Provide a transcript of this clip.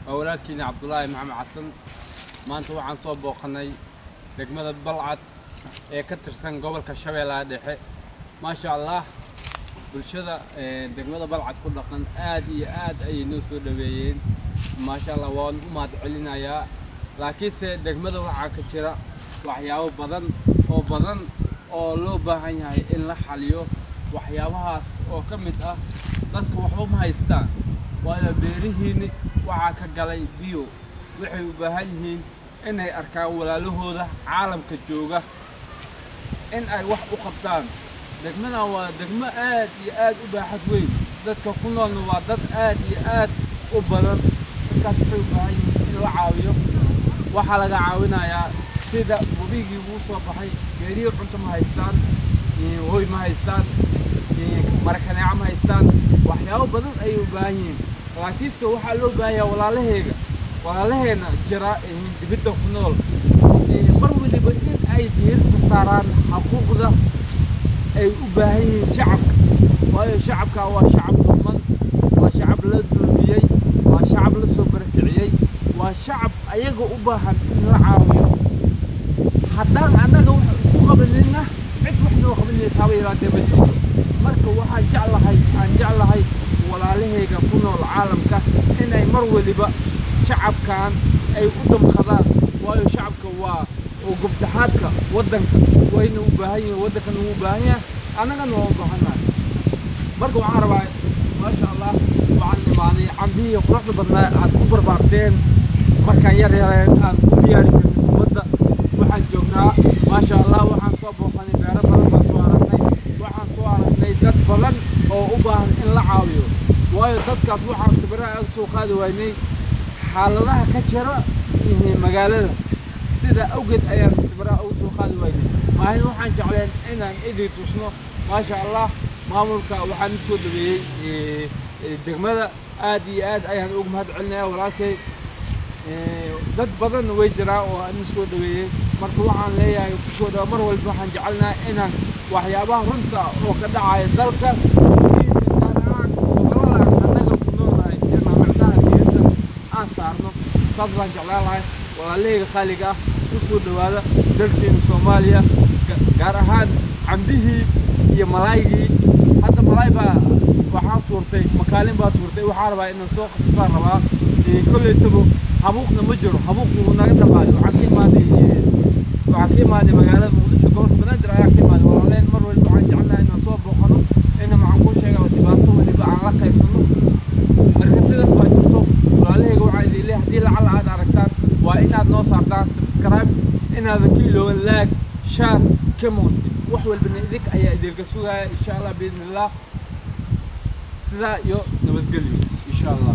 Waa walaalkiina Cabdulaahi Maxamed Xasan. Maanta waxaan soo booqanay degmada Balcad ee ka tirsan gobolka Shabeellaha Dhexe. Maasha Allah, bulshada degmada Balcad ku dhaqan aad iyo aad ayay noo soo dhaweeyeen. Maasha Allah, waan u mahad celinayaa. Laakiinse degmada waxaa ka jira waxyaabo badan oo badan oo loo baahan yahay in la xaliyo. Waxyaabahaas oo ka mid ah, dadka waxba ma haystaan, waayo beerihiinni waxaa ka galay biyo. Waxay u baahan yihiin inay arkaan walaalahooda caalamka jooga in ay wax u qabtaan. Degmadan waa degmo aad iyo aad u baaxad weyn, dadka ku noolna waa dad aad iyo aad u badan. Dadkaas waxay u baahan yihiin in la caawiyo. Waxaa laga caawinayaa sida webigii wuu soo baxay, beerihii cunto ma haystaan, hoy ma haystaan, marakaneeco ma haystaan. Waxyaabo badan ayay u baahan yihiin. Laakiinse waxaa loo baahan yahay walaalaheega, walaalaheena jira dibadda ku nool, mar waliba in ay diiradda saaraan xaquuqda ay u baahan yihiin shacabka, waayo shacabka waa shacab dulman, waa shacab la dulmiyey, waa shacab la soo barakiciyey, waa shacab ayaga u baahan in la caawiyo. Haddaan annaga wax isku qabanina, cid wax noo qabanaysa haba yaraatee ma jirto. Marka waxaan jeclahay, aan jeclahay walaalahayga ku nool caalamka inay mar waliba shacabkan ay u damqadaan, waayo shacabka waa oo gobdhaxaadka waddanka, wayna u baahan yihiin, waddankana wuu u baahan yahay, annagana waa u baahannahay. Marka waxaan rabaa, maasha Allah, waxaan imaanay cambihii quruxda badnaa aad ku barbaarteen markaan yar yareen aan ku ciyaari jirnay kubadda. Waxaan joognaa, maasha Allah, waxaan soo booqanay beero badan baan soo aragnay. Waxaan soo aragnay dad badan oo u baahan in la caawiyo, waayo dadkaas waxaan sawirro aad soo qaadi waynay xaaladaha ka jira magaalada. Sidaa awgeed ayaan sawirraha ugu soo qaadi waynay. Maalin waxaan jecleen inaan idin tusno. Maasha Allah, maamulka waxaan u soo dhaweeyey degmada, aad iyo aad ayaan ugu mahad celinayaa walaalkay. Dad badan way jiraan oo aan u soo dhaweeyey. Marka waxaan leeyahay, kusoo dhawa. Mar walba waxaan jecelnahay inaan waxyaabaha runta oo ka dhacaya dalka, gaar ahaan gobollada annaga ku noolnahay, inaan macnaha diinta aan saarno. Saas baan jeclaan lahay. Walaalahayga qaaliga ah, u soo dhawaada dalkeena Soomaaliya, gaar ahaan cambihii iyo malaaygii. Hadda malaay baa waxaan tuurtay, makaalin baa tuurtay, waxaan rabaa inaan soo qabsataan rabaa. Kollaytaba habuuqna ma jiro, habuuq wuu naga dhamaaday. Waxaan ka imaaday magaalada Muqdisho, gobolka Banaadir ayaan ka imaaday. Walaaleen, mar walba waxaan jecelnahay inaan soo booqano, ina maxaan kuu sheegaa, dhibaato waliba aan la qaybsano. Marka sidaas baa jirto. Walaalahayga, waxaan idin leeyahay, haddii lacala aad aragtaan, waa inaad noo saartaan subscribe, inaadan ka ilooban like, share, comment. Wax walbana idinka ayaa idinka sugaya, insha Allah, biidni Allah. Sidaa iyo nabadgelyo, insha Allah.